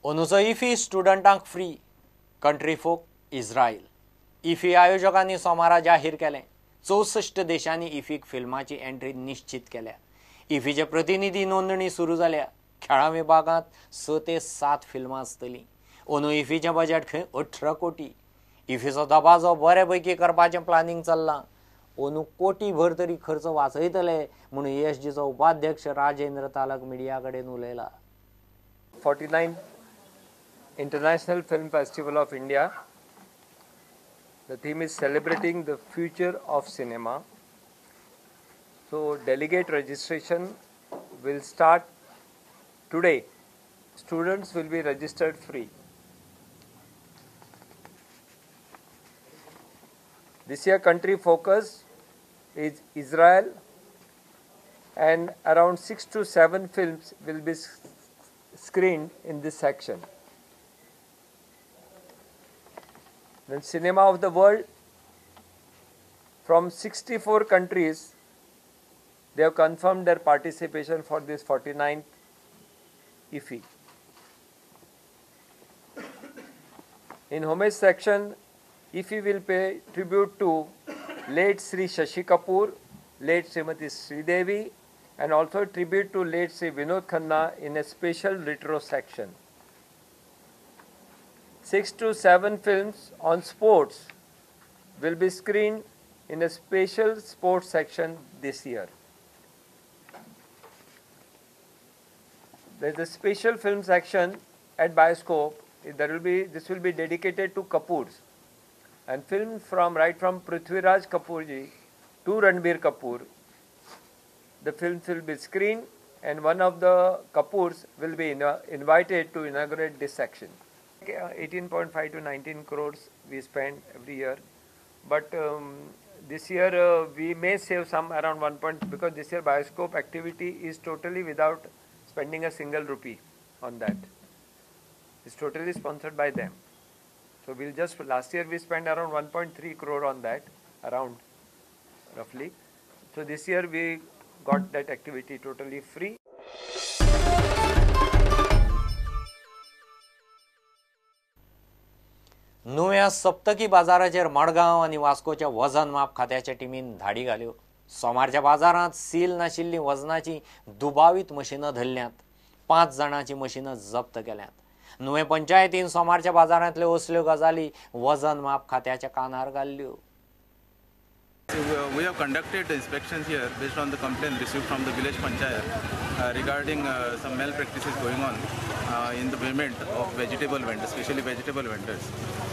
अंदूचो IFFI स्टुडंटांक free, country folk Israel. IFFI आयोजकांनी सोमारा जाहीर केलें. 64 देशांनी इफीक फिल्माची एंट्री निश्चित केल्या. इफीचे प्रतिनिधी नोंदणी सुरू जाल्या. खेळां विभागांत 6 ते 7 फिल्मां आसतलीं. अंदू इफीचें बजेट खंय 18 कोटी. इफीचो दबाजो बरे पैकी करपाचें प्लानिंग चल्लां. अंदू कोटी भर तरी खर्च वाचयतले म्हणून ESGचो उपाध्यक्ष राजेंद्र तालक मिडिया कडेन उलयला. 49th International Film Festival of India. The theme is celebrating the future of cinema. So delegate registration will start today. Students will be registered free. This year country focus is Israel and around 6 to 7 films will be screened in this section. Then cinema of the world from 64 countries, they have confirmed their participation for this 49th IFFI. In homage section, IFFI will pay tribute to late Sri Shashi Kapoor, late Srimati Sridevi, and also tribute to late Sri Vinod Khanna in a special retro section. 6 to 7 films on sports will be screened in a special sports section this year. There is a special film section at Bioscope. This will be dedicated to Kapoors, and film from right from Prithviraj Kapoor ji to Ranbir Kapoor. The films will be screened and one of the Kapoors will be invited to inaugurate this section. 18.5 to 19 crores we spend every year, but this year we may save some around 1 point, because this year Bioscope activity is totally without spending a single rupee on that. It's totally sponsored by them. So we'll just, last year we spent around 1.3 crore on that, around roughly. So this year we got that activity totally free. नुव्या सप्तकी बाजाराचेर मडगांव आनी वास्कोच्या वजन माप खात्याच्या टिमीन धाडी घाल्यो. सोमारच्या बाजारांत seal नाशिल्लीं वजनाचीं दुबावीत मशिनां धरल्यांत. 5 जाणांचीं मशिनां जप्त केल्यांत. नुवें पंचायतीन सोमारच्या बाजारांतल्यो असल्यो गजाली वजन माप खात्याच्या कानार घाल्ल्यो. We have conducted inspections here based on the complaint received from the village panchayat regarding some malpractices going on in the payment of vegetable vendors, especially vegetable vendors.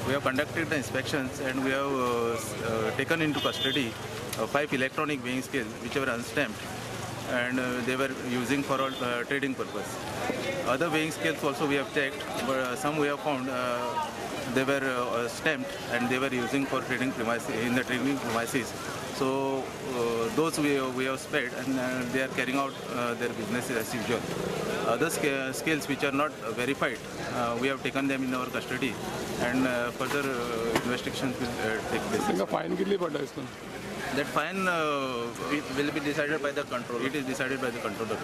We have conducted the inspections and we have taken into custody 5 electronic weighing scales which were unstamped and they were using for all trading purpose. Other weighing scales also we have checked, but some we have found they were stamped and they were using for trading premises, in the trading premises. So those we have spared and they are carrying out their businesses as usual. Other scales which are not verified, we have taken them in our custody and further investigations will take place. Fine कितली पडला इसको? That fine will be decided by the controller. It is decided by the controller.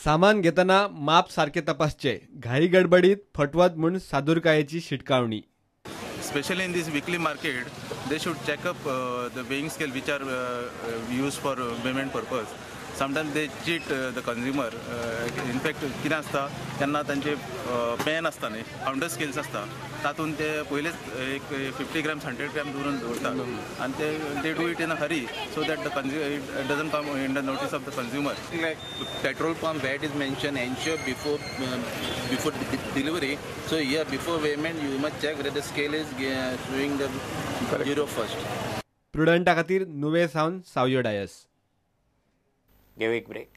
सामान घेतना माप सारखे तपासचे, घाई गडबडीत फटवत म्हूण सादुरकायेची शिटकावणी. Especially in this weekly market, they should check up the weighing scale which are used for payment purpose. Sometimes they cheat the consumer. In fact, कितें आसता तेन्ना तांचे पेन आसता न्ही, काउंटर स्केल्स आसता, तातूंत ते पयलेच एक 50 ग्राम्स 100 ग्राम दवरून दवरता आनी ते they do it in a hurry so that the it doesn't come in the notice of the consumer. Like petrol pump VAT is mentioned, ensure before delivery. So here before payment you must check whether the scale is showing the zero first. प्रुडंटा खातीर नुवें सावन सावयो डायस. घेऊ एक break.